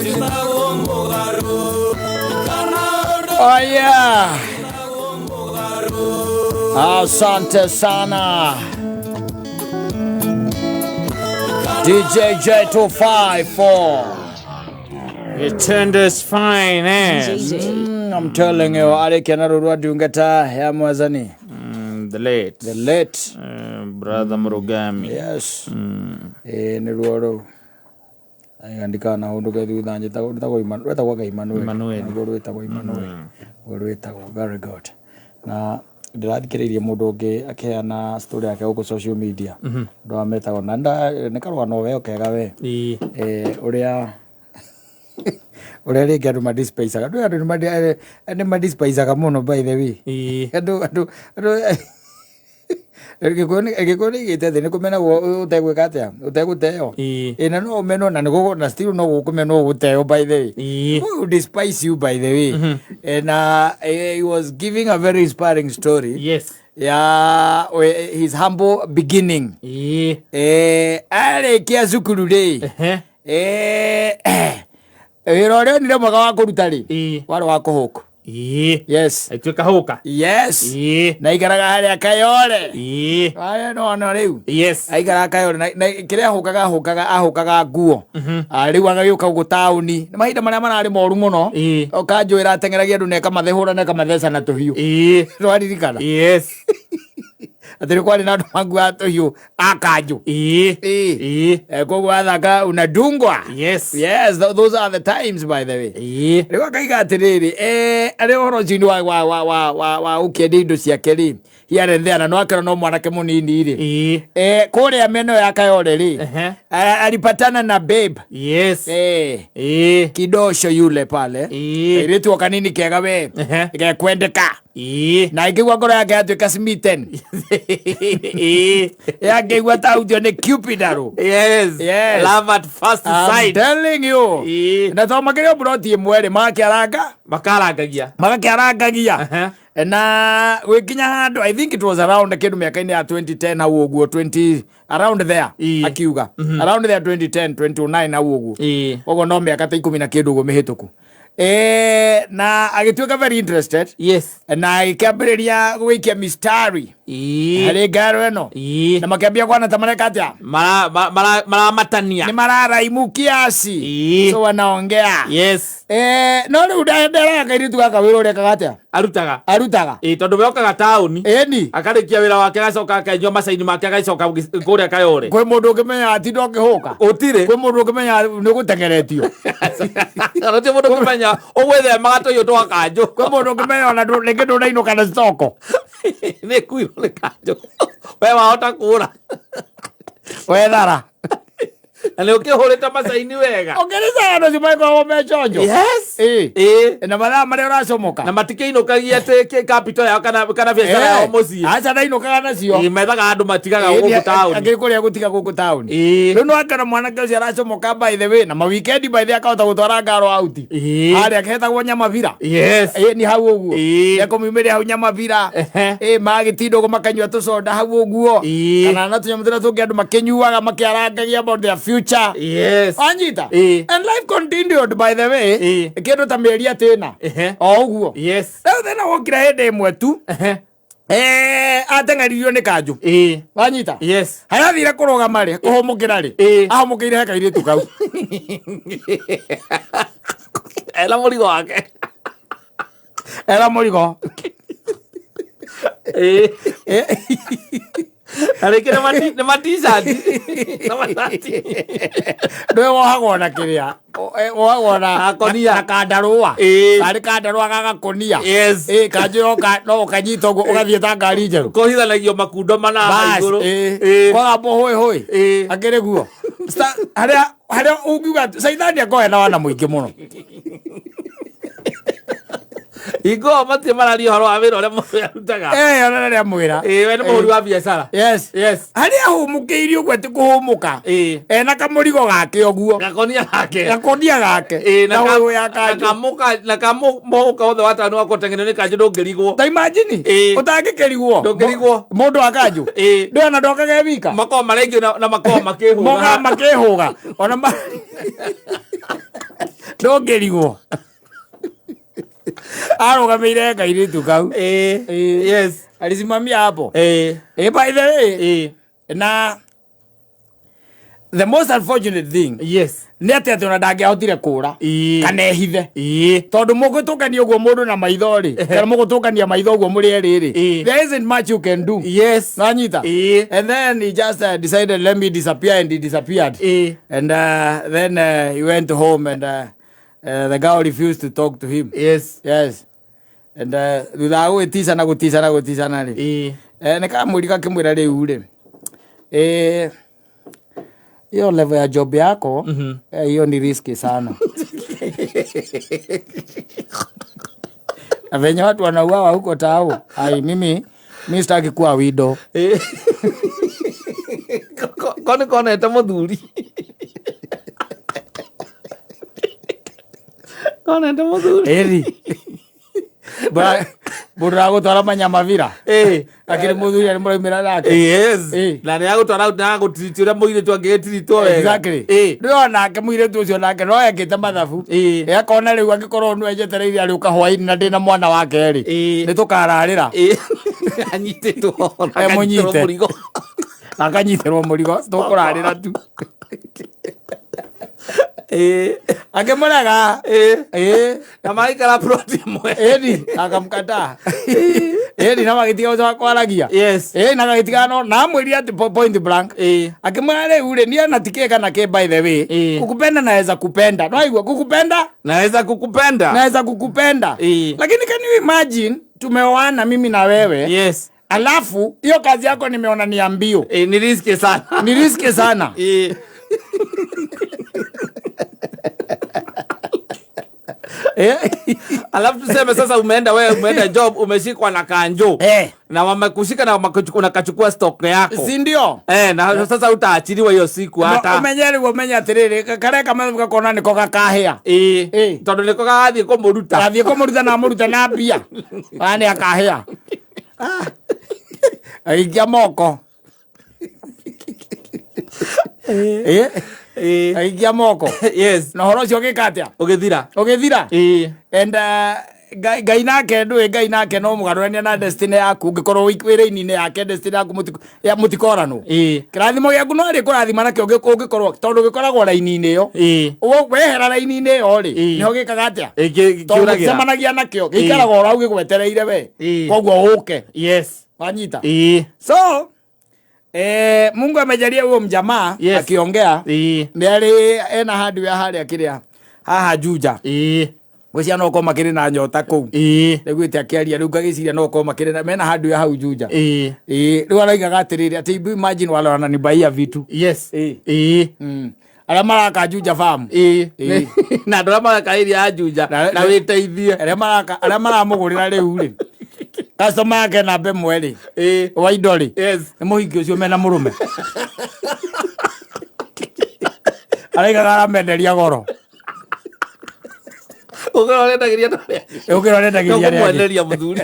Oh yeah. Asante sana DJ J254. It fine, eh? I'm telling you, arĩkia rũrua ndungata ya Mwathani. The late. The late. Brother Murugami. Yes. Ĩĩ nĩruo rũu. Andikana ũndũ ke thutha njĩtagwo rwĩtagwo ka Emmanuel. Emmanuel. Nĩguo rwĩtagwo Emmanuel. Nĩguo rwĩtagwo very good. Na ndĩrathikĩrĩirie mũndũ ũngĩ akĩheana story yake gũkũ social media. Andũ aya metagwo na nĩ karũgano we kega we. Ĩĩ. Ũrĩa ũrĩa rĩngĩ andũ madispicaga. Andũ andũ nĩ madispicaga mũno by the way. Ĩĩ. Andũ Gĩkũyũ nĩ igĩte thĩ nĩ kũmenagwo ũtegwĩka atĩa ũtegũteo. Ĩĩ. Ĩ na no ũmenwo na nĩgũ na still no gũkũmenwo ũgũteo by the way. Ĩĩ. People will despise you by the way. And he was giving a very inspiring story. Yes. Ya his humble beginning. Ĩĩ. Arĩkia cukuru rĩ. Ehe. Wĩra ũrĩa onire mwega wa kũruta rĩ. Ĩĩ. Warĩ wa kũhũka. Ĩĩ. Yes. Atuĩka hũka. Yes. Ĩĩ. Na aikaraga harĩa Kayole. Ĩĩ. Harĩa no no rĩu. Yes. Aikaraga Kayole na kĩrĩa ahũkaga ahũkaga ahũkaga nguo. Rĩu agagĩũka gũkũ taũni. Nĩ mahinda marĩa mararĩ moru mũno. Ĩĩ. Ũkanjwĩra ateng'eragia andũ na ĩkamathehũra na ĩkamatheca na tũhiũ. Ĩĩ. Nĩwaririkana? Yes. Atĩ nĩ kwarĩ na andũ makuaga tũhiũ a kanjũ. Ĩĩ. Ĩĩ. Ĩĩ. Koguo wathaka unadungwa. Yes. Yes, those are the times by the way. Ĩĩ. Rĩu akaiga atĩrĩrĩ, arĩ ũhoro ũcio wa wa wa wa wa wa ũkĩendia indo ciake rĩ, here and there, na no akĩra no mwanake mũnini rĩ. Ĩĩ. Kũrĩa mĩena ĩyo ya Kayole rĩ, Ehe. alipatana na babe. Yes. Ĩĩ. Kidosho yule pale. Ĩĩ. Kairĩtu o kanini kega we. Ehe. Gekwendeka. Ĩĩ. Na ingĩigua ngoro yake yatuĩka smitten. Ĩĩ. Yakĩigua ta autio nĩ Cupid arũ. Yes. Yes. Love at first I'm sight. telling you. Ĩĩ. Na to makĩrĩ o ploti ĩmwe rĩ, magakĩaranga. Makarangagia. Magakĩarangagia. Ehe. Na gwĩkinya handũ, I think it was around kĩndũ mĩaka-inĩ ya 2010 hau ũguo, 20 around there, Ĩĩ. akiuga. Around there 2010, 2009 hau ũguo. Ĩĩ. Koguo no mĩaka ta ikũmi na kĩndũ ũguo mĩhĩtũku. Na agĩtuĩka very interested. Yes. Na agĩkĩambĩrĩria gũikia mistari Ĩĩ. harĩ ngaro ĩno. Ĩĩ. Na makĩambia kwana ta mareka atĩa? Maramatania. Nĩ mararaimu kiasi. Ĩĩ. So wanaongea. Yes. No rĩu nderaga kairĩtu gaka wĩra ũrĩa ekaga atĩa? Arutaga. Arutaga. Ĩĩ tondũ we okaga taũni. Ĩni. Akarĩkia wĩra wake agacoka akenyua macaini make agacoka kũrĩa Kayole. Kwĩ mũndũ ũngĩmenya atinda ũkĩhũka. Gũtirĩ. Kwĩ mũndũ ũngĩmenya nĩ ũgũteng'eretio. Gũtirĩ mũndũ ũngĩmenya ũgwĩthemaga tũhiũ twa kanjũ. Kwĩ mũndũ ũngĩmenya ona rĩngĩ ndũnainũka na stoko. Nĩ kuirwo nĩ kanjũ. We wahota kũra. Wethara. Na nĩ ũkĩhũrĩte macaini wega. Ũkĩrĩcaga andũ acio magĩkoragwo me chonjo. Yes. Ĩĩ. Ĩĩ. Na mathaa marĩa ũracomoka. Na matikĩinũkagia atĩ capital yao kana biacara yao mũciĩ. Aca ndainũkaga nacio. Ĩĩ, methaga andũ matigaga gũkũ taũni. Angĩ kũrĩa gũtiga gũkũ taũni. Ĩĩ. Rĩu nĩwakĩona mwanake ũcio aracomoka by the way na ma weekend by the way akahota gũtwara ngaro out. Ĩĩ. Harĩa hetagwo Nyamabira. Yes. Ĩĩ ni hau ũguo. Ĩĩ. Nĩekũmiumĩria hau Nyamabira. Ehe. Ĩĩ magĩtinda ũguo makanyua tũcoda hau ũguo. Ĩĩ. Kana na tũnyamũ tũrĩa tũngĩ andũ makĩnyuaga makĩarangagia about their future. Yes. Wanyita? Ĩĩ. And life continued by the way. Ĩĩ. Kĩndũ ta mĩeri atĩna. Ehe. O ũguo. Yes. Rĩu thĩna wokire hĩndĩ ĩmwe tu. Ehe. Ateng'eririo nĩ kanjũ. Ĩĩ. Wanyita? Yes. Harĩa athire kũrũgama rĩ, kũhũmũkĩra rĩ, Ĩĩ. ahũmũkĩire he kairĩtu kau. Ena mũrigo wake. Ena mũrigo. Ĩĩ. Na rĩngĩ nĩ ma t-shirt. Na macati. Ndũĩ wohagwo na kĩrĩa. Wohagwo na Gakonia. na kandarũa. Ĩĩ. Karĩ kandarũa ga gakonia. Yes. Ĩĩ kanjũ yoka no ũkanyita ũguo ũgathiĩ ta ngari njerũ. Kohithanagio makundo mana Bas, igũrũ. ĩĩ. Ĩĩ. Kwagambwo hũĩ hũĩ. Ĩĩ. Akĩrĩ guo. Harĩa harĩa ũngiuga caithani akoragwo ena wana mũingĩ mũno. Hingo ĩyo matirĩ mararia ũhoro wa wĩra ũrĩa mũndũ arutaga. Ona rĩrĩa mwĩra. Ĩĩ, we nĩ mũhũri wa biacara. Yes. Yes. Harĩa ahũmũkĩirie ũguo atĩ kũhũmũka. Ĩĩ. Ena kamũrigo gake ũguo. Gakonia gake. Gakonia gake. Ĩĩ, Na hũhũ ya kanjũ. na kamũhuka wothe wa tani wa gũteng'erio nĩ kanjũ ndũngĩrigwo. Ta imagine. Ĩĩ. Ũtangĩkĩrigwo. Ndũngĩrigwo. Mũndũ wa kanjũ. Ĩĩ. Ndũĩ ona ndokaga e wika. Makoragwo marengio na makoragwo makĩhũga. Mokaga makĩhũga. Ona ma Ndũngĩrigwo. Arũgamĩire kairĩtu kau. Ĩĩ. Yes. Alisimamia hapo. Ĩĩ. By the way, Ĩĩ. na the most unfortunate thing Yes. nĩ atĩ atĩ ona ndangĩahotire kũra Ĩĩ. kana ehithe. Ĩĩ. Tondũ mũgũtũkania ũguo mũndũ na maitho rĩ, kana mũgũtũkania maitho ũguo mũrĩ erĩ rĩ, Ĩĩ. there isn't much you can do. Yes. Nanyita? Ĩĩ. And then he just decided, let me disappear, and he disappeared. Ĩĩ. And then he went home, and the girl refused to talk to him. Yes. Yes. And thutha wa gwĩticana gũticana gũticana rĩ, Ĩĩ. nĩ kamwĩri gakĩmwĩra rĩu rĩ, hiyo level ya job yako, hiyo ni risky sana. Na venye watu wanauawa huko tao, ai, mimi sitaki kuwa widow. Ĩĩ. Ko nĩ konete mũthuri. Konete mũthuri. Eri. Mũndũ agũtwara manyamavira. Ĩĩ. Akĩrĩ mũthuri arĩ mũraumĩra nake. Yes. Ĩĩ. Na nĩ agũtwara na agũtiriti ũrĩa mũirĩtu angĩgĩtiritwo wega. Exactly. Ĩĩ. Rĩu onake mũirĩtu ũcio nake no ekĩte mathabu. Ĩĩ. Ĩ, akona rĩu angĩkorwo nĩ enjetereire arĩũka hwainĩ na ndĩna mwana wake rĩ, Ĩĩ. nĩ tũkararĩra. Ĩĩ. Anyitĩtwo. E, mũnyite. Mũrigo. Na akanyitĩrwo mũrigo tũkũrarĩra tu. Ĩĩ. Akĩmũrega. Ĩĩ. Ĩĩ. Na magaikara plot ĩmwe. Ĩni akamkataa. Ĩni na magĩtiga gũcoka kwaragia. Yes. Ĩni na agĩtiga no na amwĩrire atĩ point blank. Ĩĩ. Akĩmwĩra rĩu rĩ niĩ ona tikĩ kana kĩ, by the way, Ĩĩ. kukupenda naweza kupenda. Naigua kukupenda Naweza kukupenda. naweza kukupenda. Ĩĩ. Lakini can you imagine tumeoana mimi na wewe, Yes. alafu hiyo kazi yako nimeona ni ya mbio. Ĩĩ, ni risky sana. Ni risky sana. Ĩĩ. Alafu tuseme sasa umeenda, wewe umeenda job, umeshikwa na kanjo. Na wamekushika na unakachukua stock yako. Si ndio? Na sasa utaachiliwa hiyo siku hata. Umenye rĩu ũmenye atĩrĩrĩ, kareka mathabu gakona nĩko gakahĩa. Ĩĩ. Ĩĩ. Tondũ nĩko gagathiĩ kũmũruta. Gathiĩ kũmũruta na amũrute na mbia. Aya nĩ akahĩa. Agĩikia moko. Ĩĩ. Ĩĩ. Agĩikia moko. Yes. Na ũhoro ũcio ũgĩka atĩa? Ũgĩthira. Ũgĩthira. Ĩĩ. And Ngai nake ndũĩ, Ngai nake no mũgarũrania na destiny yaku ũngĩkorwo wĩ raini-inĩ yake, destiny yaku mũtikoranwo. Ĩĩ. Kĩrathimo gĩaku no arĩkũrathima nakĩo ũngĩkorwo, tondũ gĩkoragwo raini-inĩ ĩyo. Ĩĩ. Wehera raini-inĩ ĩyo rĩ, Ĩĩ. nĩho gĩkaga atĩa? Ĩĩ, Tondũ kĩũragĩra. mũticemanagia nakĩo, gĩikaraga oro hau gĩgwetereire we. Ĩĩ. Koguo ũke. Yes. Wanyita? Ĩĩ. So, Mungu amejalia huo mjamaa Yes. akiongea Ĩĩ. nĩ arĩ ena hardware harĩa kĩrĩa haha Juja. Ĩĩ. Gwĩciria no ũkorwo makĩrĩ na nyota kũu. Ĩĩ. Rĩu ĩte akĩaria rĩu ngagĩciria no ũkorwo makĩrĩ na mena hardware hau Juja. Ĩĩ. Ĩĩ, rĩu araugaga atĩrĩrĩ atĩ hebu imagine wale wananibaia vitu. Yes. Ĩĩ. Ĩĩ. Arĩa maraka Juja farm. Ĩĩ. Ĩĩ. Na andũ arĩa maraka area ya Juja na wĩteithie. Arĩa maraka, arĩa maramũgũrĩra rĩu rĩ. Customer yake namba ĩmwe rĩ. Ĩĩ. Wa indo rĩ. Yes. Nĩ mũhingi ũcio mena mũrũme. Araigaga aramenderia goro. Ũkĩra ũrendagĩria andũ arĩa angĩ. Ũkĩra ũrendagĩria arĩa angĩ. Nĩũkũmwenderia mũthuri.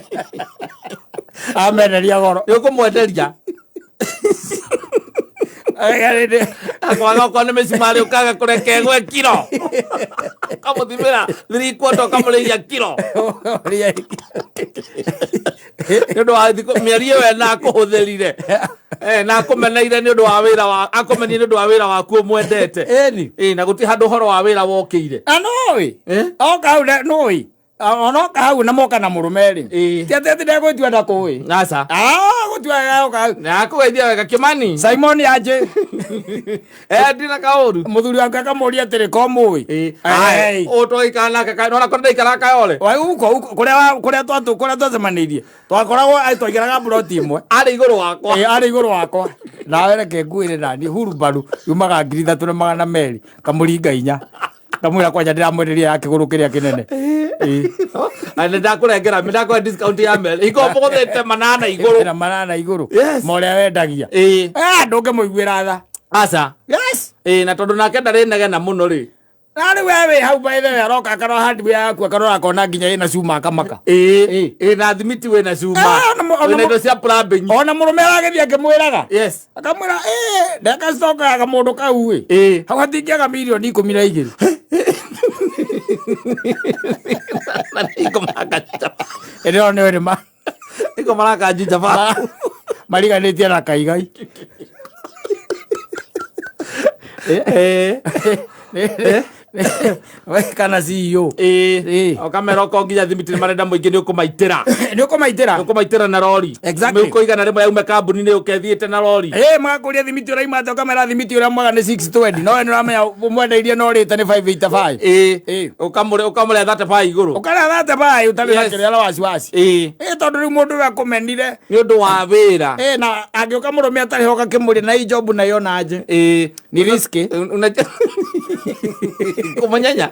Amenderia goro. Nĩũkũmwenderia. Akwaga okorwo nĩ mĩcumarĩ ũkaga kũreka ĩgwe kiro. Ũkamũthimĩra 3/4 ũkamũrĩhia kiro. Nĩ ũndũ wa thikũ mĩeri ĩyo ĩna akũhũthĩrire. Na akũmeneire nĩ ũndũ wa wĩra wa, akũmenire nĩ ũndũ wa wĩra waku ũmwendete. Ĩni. Na gũtirĩ handũ ũhoro wa wĩra wokĩire. Na nũĩ? Oka hau na nũĩ? Ona oka hau na moka na mũrũme rĩ. Ĩĩ. Ti atĩ atĩ ndegũtua ndakũĩ. Aca. Gũtua oka hau. Na akũgeithia wega Kĩmani. Simon aje. Ndina kaũru. Mũthuri wake akamũria atĩrĩ, ko mũĩ? Ĩĩ. Aya, ũũ twaikara nake nona kũrĩa ndaikaraga Kayole? Wa, uko, uko, kũrĩa twatũ, kũrĩa twacemanĩirie. Twakoragwo, twaikaraga ploti ĩmwe. Arĩ igũrũ wakwa. Ĩĩ, arĩ igũrũ wakwa. Nawe reke ngwĩre nani, hurubaru yumaga 3200, kamũringa 4. Kamwĩra kwanja ndĩramwenderia ya kĩgũrũ kĩrĩa kĩnene. Ĩĩ. Na nĩ ndakũrengera, nĩ ndakũhe discount ya meri. Hingo mũgũthĩte 800 igũrũ. Na 800 igũrũ. Yes. Ma ũrĩa wendagia. Ĩĩ. Ndũngĩmũiguĩra tha. Aca. Yes. Ĩĩ, na tondũ nake ndarĩ negena mũno rĩ. Na rĩu we wĩ hau by the way, aroka akarora hardware yaku, akarora akona nginya ĩna cuma akamaka. Ĩĩ. Ĩĩ. Ĩĩ, na thimiti wĩna cuma. Ona Wĩna indo cia plumbing. Ona mũrũme aragĩthiĩ akĩmwĩraga. Yes. Akamwĩra, ndeka stock ya kamũndũ kau ĩ. Ĩĩ. Hau hatingĩaga mirioni 12. Na nĩ maraka Ĩrĩo nĩ ũrĩ ma nĩko maraka Juja mariganĩtie na kaigai. Eh. Kana CEO. Ĩĩ. Ũkamera okorwo nginya thimiti nĩ marenda mũingĩ nĩ ũkũmaitĩra. Nĩ ũkũmaitĩra. Nĩ ũkũmaitĩra na rori. Exactly. Mĩhuko 100 yaume kambuni-inĩ ũke ĩthiĩte na rori. Ĩĩ magakũria thimiti ũraima atĩa ũkamera thimiti ũrĩa mwega nĩ 620 no we nĩ ũramenya mwendeirie no ũrĩte nĩ 585. Ĩĩ. Ĩĩ. Ũkamũrĩa ũkamũrĩa 35 igũrũ. Ũkarĩa thate bai ũtarĩ na Yes. kĩrĩa na wasiwasi. Ĩĩ. Ĩĩ tondũ rĩu mũndũ ũyũ akũmenire. Nĩ ũndũ wa wĩra. Ĩĩ na angĩũka mũrũme atarĩ ho ũgakĩmũria na ijobu nayo na nje. Ĩĩ. Ni risky. Kumunyenya.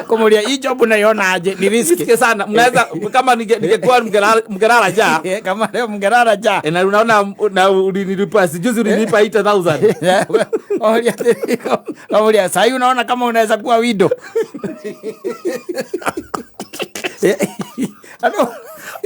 Kũmũria ijobu nayo na nje ni risky. Risky sana. Mnaweza kama ningekuwa mngelala njaa. Eh, kama leo mngelala njaa. Eh, na unaona na ulinilipa sijuzi ulinipa 8000. Kauria sahii unaona kama unaweza kuwa widow. Andũ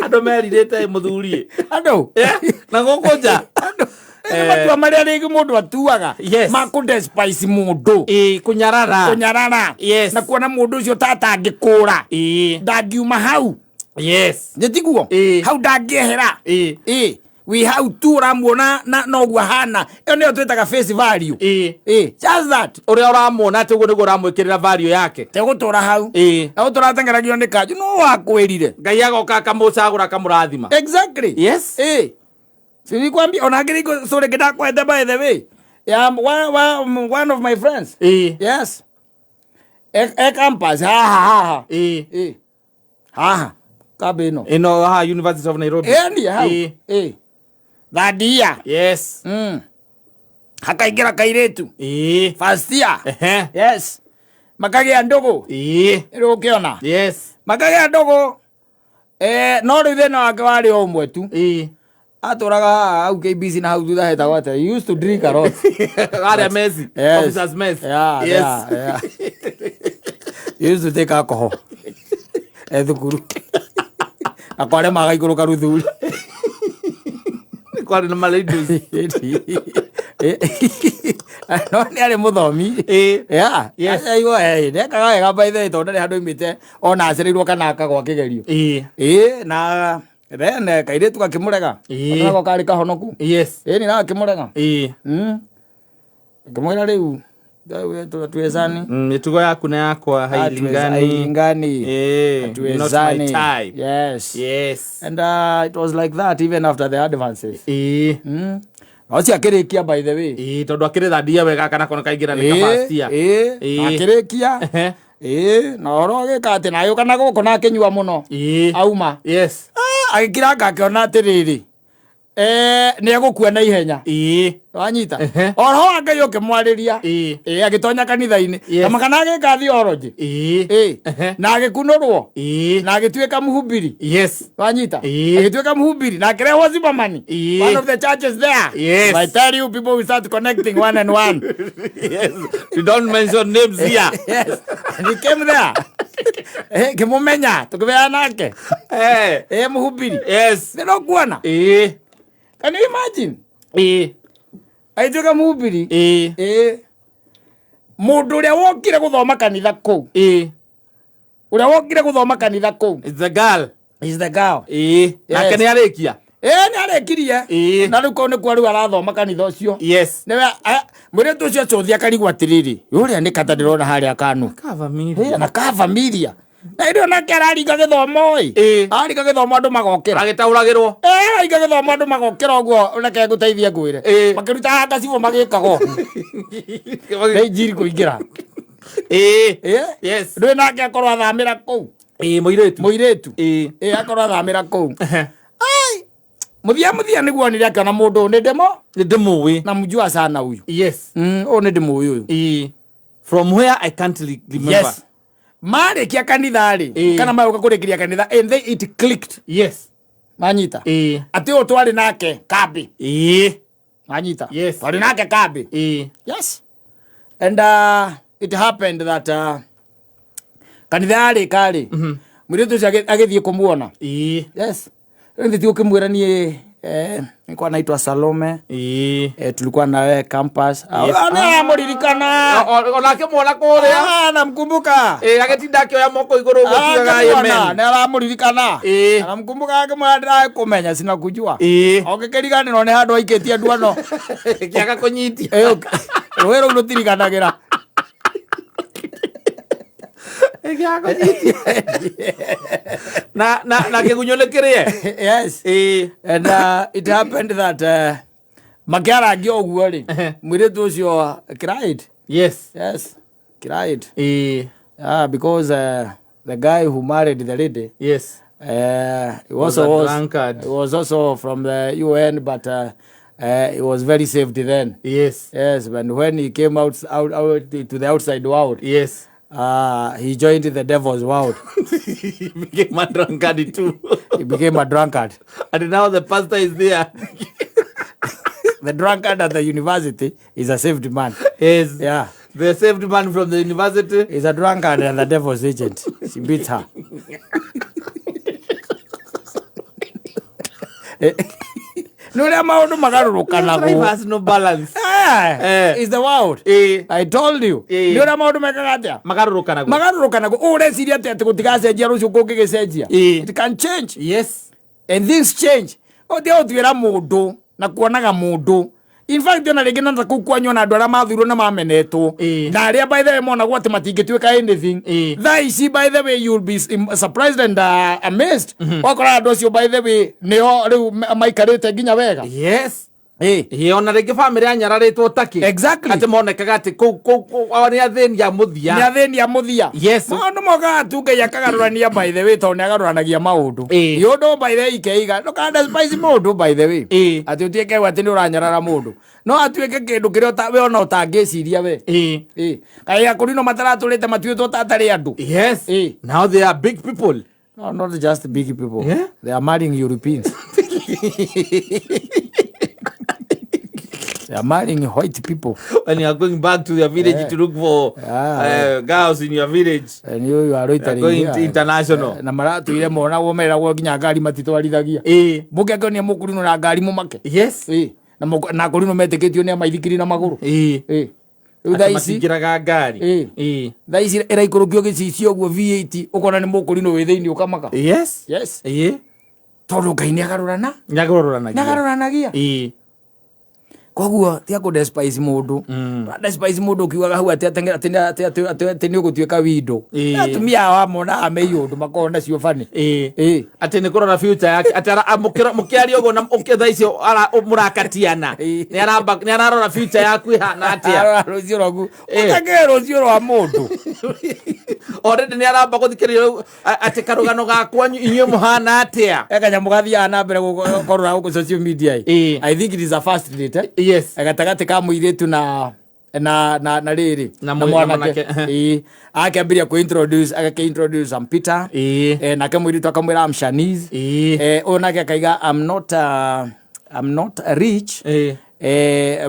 Andũ merirĩte mũthuri. andũ Eh, na gũkũ nja. andũ nĩ matua marĩa rĩngĩ mũndũ atuaga Yes. ma kũ-despise mũndũ Ĩĩ, kũnyarara. kũnyarara Yes. na kuona mũndũ ũcio ta atangĩkũra Ĩĩ. ndangiuma hau Yes. nĩ tiguo Ĩĩ. hau ndangĩehera Ĩĩ. Ĩĩ. wĩ hau tu ũramuona na noguo ahana ĩyo nĩyo twĩtaga face value Ĩĩ. Ĩĩ, just that Ũrĩa ũramuona atĩ ũguo nĩguo ũramwĩkĩrĩra value yake. tegũtũra hau Ĩĩ. egũtũra atengeragio nĩ kanjũ no wakwĩrire Ngai agoka akamũcagũra akamũrathima. Exactly. Yes. Eh. Silikwambia ona ngiri sorry kidakwete by the way. Yeah, one of my friends. Ĩĩ. Yes. E campus ha ha ha. Ĩĩ. Eh. Ha ha. Kambi ĩno. Ĩno haha University of Nairobi. Eh ni hau. Ĩĩ. Eh. Thadia. Yes. Hakaingĩra kairĩtu. Ĩĩ. First year. Ehe. Yes. Makagĩa ndũgũ. Ĩĩ. Rĩu ũkĩona. Yes. Makagĩa ndũgũ. Eh, no rĩu thĩna wake warĩ o ũmwe tu. Ĩĩ. Atũraga haha hau KBC na hau thutha hetagwo atĩa. He used to drink a lot. Harĩa Messi. Yes. Officers mess. Yeah, Yes. yeah. He used to take alcohol. E thukuru. Na kware magaikũrũka ruthuri. Kwarĩ na maladies. No nĩ arĩ mũthomi. Ĩĩ. Yeah. Yes. Aigua, eh, nĩekaga wega by the way tondũ ndarĩ handũ oimĩte ona acereirwo kana akagwa kĩgerio. Ĩĩ. Ĩĩ na then kairĩtu gakĩmũrega. Ĩĩ. Nako karĩ kahonoku. Yes. Ĩĩ nĩ gakĩmũrega. Ĩĩ. Ngĩmwĩra rĩu tuwezani. Mĩtugo yaku na yakwa hailingani. Hailingani. Ĩĩ. Not my Hatuwezani. type. Yes. Yes. And it was like that even after the advances. Ĩĩ. Na ũcio akĩrĩkia by the way. Ĩĩ, tondũ akĩrĩ thandia wega kana kona kaingĩra nĩ kabastia. Ĩĩ, Ĩĩ. akĩrĩkia. Ehe. Ĩĩ, na ũhoro ũgĩka atĩ na agĩũka na gũkũ na akĩnyua mũno. Ĩĩ. Auma. Yes. Ah, agĩkiranga akĩona atĩrĩrĩ. Eh, nĩ egũkua na ihenya. Ĩĩ. Wanyita. Ehe. Ũhoro wa Ngai ũkĩmwarĩria. Ĩĩ. Ĩĩ, agĩtonya kanitha-inĩ. Yes. Kama kana agĩka theology. Ĩĩ. Ĩĩ. Ehe. Na agĩkunũrwo. Ĩĩ. Na agĩtuĩka mũhubiri. Yes. Wanyita. Ĩĩ. Agĩtuĩka mũhubiri na akĩrehwo Zimmerman. Ĩĩ. One of the churches there. Yes. If I tell you people will start connecting one and one. Yes. We don't mention names here. Yes. And he came there. Eh, ngĩmũmenya tũkĩbeana nake. Eh. Eh, mũhubiri. Yes. Nĩ kuona. Ĩĩ. Can you imagine? Ĩĩ. Agĩtuĩka mũhubiri. Ĩĩ. Ĩĩ. Mũndũ ũrĩa wokire gũthoma kanitha kũu. Ĩĩ. Ũrĩa wokire gũthoma kanitha kũu. It's the girl. Is the girl. Ĩĩ. Nake nĩ arĩkia. Ĩĩ nĩ arĩkirie. Ĩĩ. Na rĩu kũu nĩkuo rĩu arathoma kanitha ũcio. Yes. Nĩwe mũirĩtu ũcio acũthia akarigwo atĩrĩrĩ, ũrĩa nĩ kata ndĩrona harĩa kanu. Kavamiria. Ĩĩ, na kavamiria. Na hĩndĩ ĩyo nake araringa gĩthomo ĩ. Ĩĩ. Araringa gĩthomo andũ magokĩra. Agĩtaũragĩrwo. Ĩĩ, araringa gĩthomo andũ magokĩra ũguo reke ngũteithie ngwĩre. Ĩĩ. Makĩruta ngacibũ magĩkaga ũguo. Nĩ injiri kũingĩra. Ĩĩ. Ĩĩ. Yes. Ndũĩ nake akorwo athamĩra kũu. Ĩĩ, mũirĩtu. Mũirĩtu. Ĩĩ. Ĩĩ, akorwo athamĩra kũu. Ehe. Ai! Mũthia mũthia nĩguo onire akĩona mũndũ ũyũ nĩ ndĩmo Nĩ ndĩmũĩ. na mjua sana huyu. Yes. Ũyũ nĩ ndĩmũĩ ũyũ. Ĩĩ. From where I can't remember. Yes. Marĩkia kanitha rĩ, Ĩĩ. kana magũka kũrĩkĩria kanitha and then it clicked. Yes. Manyita. Ĩĩ. Atĩ ũyũ twarĩ nake kambi. Ĩĩ. Manyita. Yes. Twarĩ nake kambi. Ĩĩ. Yes. And it happened that kanitha yarĩka rĩ, mũirĩtu ũcio agĩthiĩ kũmuona. Ĩĩ. Yes. Rĩu nĩ ti gũkĩmwĩra niĩ Nilikuwa naitwa Salome. Ĩĩ. Tulikuwa na wewe campus. Yes. Namũririkana. Onake mwona kũrĩa. Ah, namkumbuka. Ĩĩ, agĩtinda akĩoya moko igũrũ ũguo akiugaga amen. Nĩ aramũririkana. Ĩĩ. Anamkumbuka akĩmwĩra ndĩrakũmenya sinakujua. Ĩĩ. Ũngĩkĩriganĩrwo nĩ handũ aikĩtie nduano. Kĩaga kũnyitia. Rũĩ rũu rũtiriganagĩra. Kĩaga kũnyitia. Na kĩgunyũ nĩ kĩrĩe. Yes. Ĩĩ. And it happened that makĩarangia ũguo rĩ, mũirĩtu ũcio cried. Yes. Yes, cried. Ĩĩ. Ah, because the guy who married the lady, Yes. he Was also a was, drunkard. he was also from the UN, but he was very saved then. Yes. Yes, but when he came out to the outside world, Yes. he joined the devil's world. He became a drunkard too. He became a drunkard. And now the pastor is there. The drunkard at the university is a saved man. Yes. Yeah. The saved man from the university. He's a drunkard and the devil's agent. She beats her. Nĩ ũrĩa maũndũ Life magarũrũkanagwo. has no balance. Is the world. Ĩĩ. I told you. Eh. Nĩ ũrĩa maũndũ mekaga atĩa? Magarũrũkanagwo. Magarũrũkanagwo. Ũreciria atĩa atĩ gũtigacenjia rũciũ kũngĩgĩcenjia? Eh. It can change. Yes. And things change. Ũtige gũtuĩra mũndũ na kuonaga mũndũ. In fact ona rĩngĩ na kũu kwanyu ona andũ arĩa mathurwo na mamenetwo Eh. na arĩa by the way monagwo atĩ matingĩtuĩka anything, Eh. thaa ici by the way you'll be surprised and amazed wakora andũ acio by the way nĩo rĩu maikarĩte nginya wega. Yes. Eh. Ĩĩ, ona rĩngĩ bamĩrĩ yanyararĩtwo takĩ. Exactly. Atĩ monekaga atĩ kũu kũu kũu ao nĩ athĩni a mũthia. Nĩ athĩni a mũthia. Yes. Maũndũ mokaga tu Ngai akagarũrania by the way, tondũ nĩ agarũranagia maũndũ. Ĩĩ. Nĩ ũndũ by the way ikeiga ndũkanda spice mũndũ by the way, Ĩĩ. atĩ ũtuĩke atĩ nĩ ũranyarara mũndũ, no atuĩke kĩndũ kĩrĩa we ona ũtangĩciria we. Ĩĩ. Ĩĩ. Kaĩ akũrino mataratũrĩte matuĩtwo ta atarĩ andũ? Yes. Ĩĩ. Now they are big people. No, not just big people. Yeah? They are marrying Europeans. They are marrying white people. When you are going back to your village Yeah. to look for girls in your village. And you are loitering Going here. international. Na maratuire monagwo meragwo nginya ngari matitwarithagia. Ĩĩ. Mũngĩakĩonia mũkũrinwo na ngari mũmake. Yes. Ĩĩ. Na akũrinwo metĩkĩtio nĩ amaithikiri na magũrũ. Ĩĩ. Ĩĩ. Rĩu thaa Atĩ ici matingĩraga ngari. Ĩĩ. Ĩĩ. Thaa ici ĩraikũrũkio gĩcicio ũguo V8 ũkona nĩ mũkũrinwo wĩ thĩinĩ ũkamaka. Yes. Yes. Ĩĩ. Tondũ Ngai nĩ agarũrana. Nĩagarũranagia. Nĩ agarũranagia. Ĩĩ. Koguo tia kũ despise mũndũ. Despise mũndũ ũkiugaga hau atĩ atĩ atĩ atĩ atĩ atĩ nĩ ũgũtuĩka window. Ĩĩ. Atumia awa monaga me iũndũ makoragwo nacio bani. Ĩĩ. Ĩĩ. Atĩ nĩ kũrora future yake atĩ mũkĩaria ũguo na thaa icio mũrakatiana. Ĩĩ. Nĩ ararora future yaku ĩhana atĩa. Arora rũciũ rwaku. Ĩĩ. Ũtakĩũĩ rũciũ rwa mũndũ. Already nĩ aramba gũthikĩrĩria rĩu, atĩ karũgano gakwa inyuĩ mũhana atĩa. He kanyamũ gathiaga na mbere gũkorora gũkũ social media. Ĩĩ. I think it is a first date. Eh? Yes. Gatagatĩ ka mũirĩtu na na na na rĩrĩ Na na mwanake. Ĩĩ. Akĩambĩrĩria kũ introduce, agakĩ introduce I'm Peter. Ĩĩ. Nake mũirĩtu akamwĩra I'm Shanice. Ĩĩ. Ũyũ nake akaiga I'm not rich. Ĩĩ.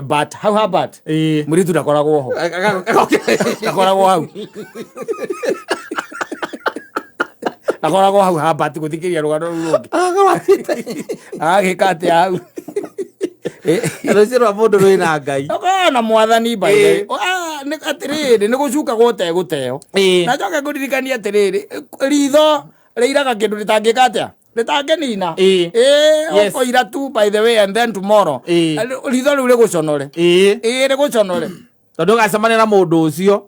But how about Ĩĩ. mũirĩtu ndakoragwo ho, ndakoragwo hau, ndakoragwo hau Herbert gũthikĩrĩria rũgano rũu rũngĩ agagĩka atĩa hau? Rũciũ rwa mũndũ rwĩna Ngai. Ũkoragwo na mwathani by the way. Ĩĩ. Ah, nĩ atĩrĩrĩ, nĩ gũcukagwo ũtegũteo. Ĩĩ. Na njoke ngũririkanie atĩrĩrĩ, ritho rĩiraga kĩndũ rĩtangĩka atĩa, rĩtangĩnina. Ĩĩ. Ĩĩ, Yes. ũkoira tu by the way, and then tomorrow Ĩĩ. ritho rĩu rĩgũconore. Ĩĩ. Ĩĩ, rĩgũconore. Tondũ ũgacemania na mũndũ ũcio,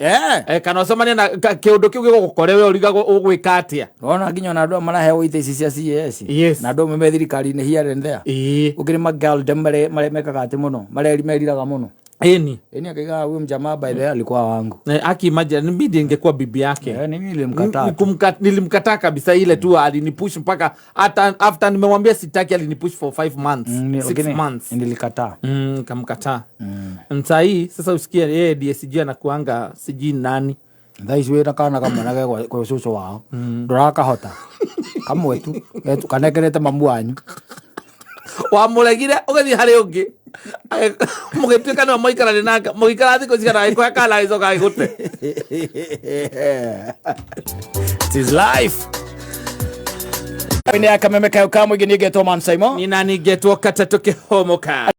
kana ũcemanie na kĩũndũ kĩu gĩgũkore we ũrigagwo ũgwĩka atĩa. Wona nginya ona andũ aya maraheo itĩ ici cia CAS Yes. na andũ amwe me thirikari-inĩ here and there, Ĩĩ. gũkĩrĩ magirl marĩa mekaga atĩ mũno meriraga mũno. Ĩni. Yaani akaiga huyu mjamaa by the way alikuwa wangu. Aki imagine mimi ndiye ningekuwa bibi yake. Mimi nilimkataa tu. Nilimkataa kabisa, ile tu alinipush mpaka hata after nimemwambia sitaki, alinipush for 5 months, 6 Lakini months. Nilikataa. Kamkataa. Sahii sasa usikie yeye ndiye sijui anakuanga sijui nani. Thaa ici wĩna kana kamwe na ge kwa cũcũ wao ndũrakahota kamwe tu kanekerete mamu wanyu. Wamũregire ũgĩthiĩ harĩ ũngĩ, mũgĩtuĩka nĩwe mũikaranie nake, mũgĩikara thikũ cigana agĩkũhe kana agĩcoka agĩgũte. It is life. Nĩ ya kameme kayo ka mũingĩ, niĩ ngetwo Man Simon. Nina ningetwo katatũ kĩhũmũka.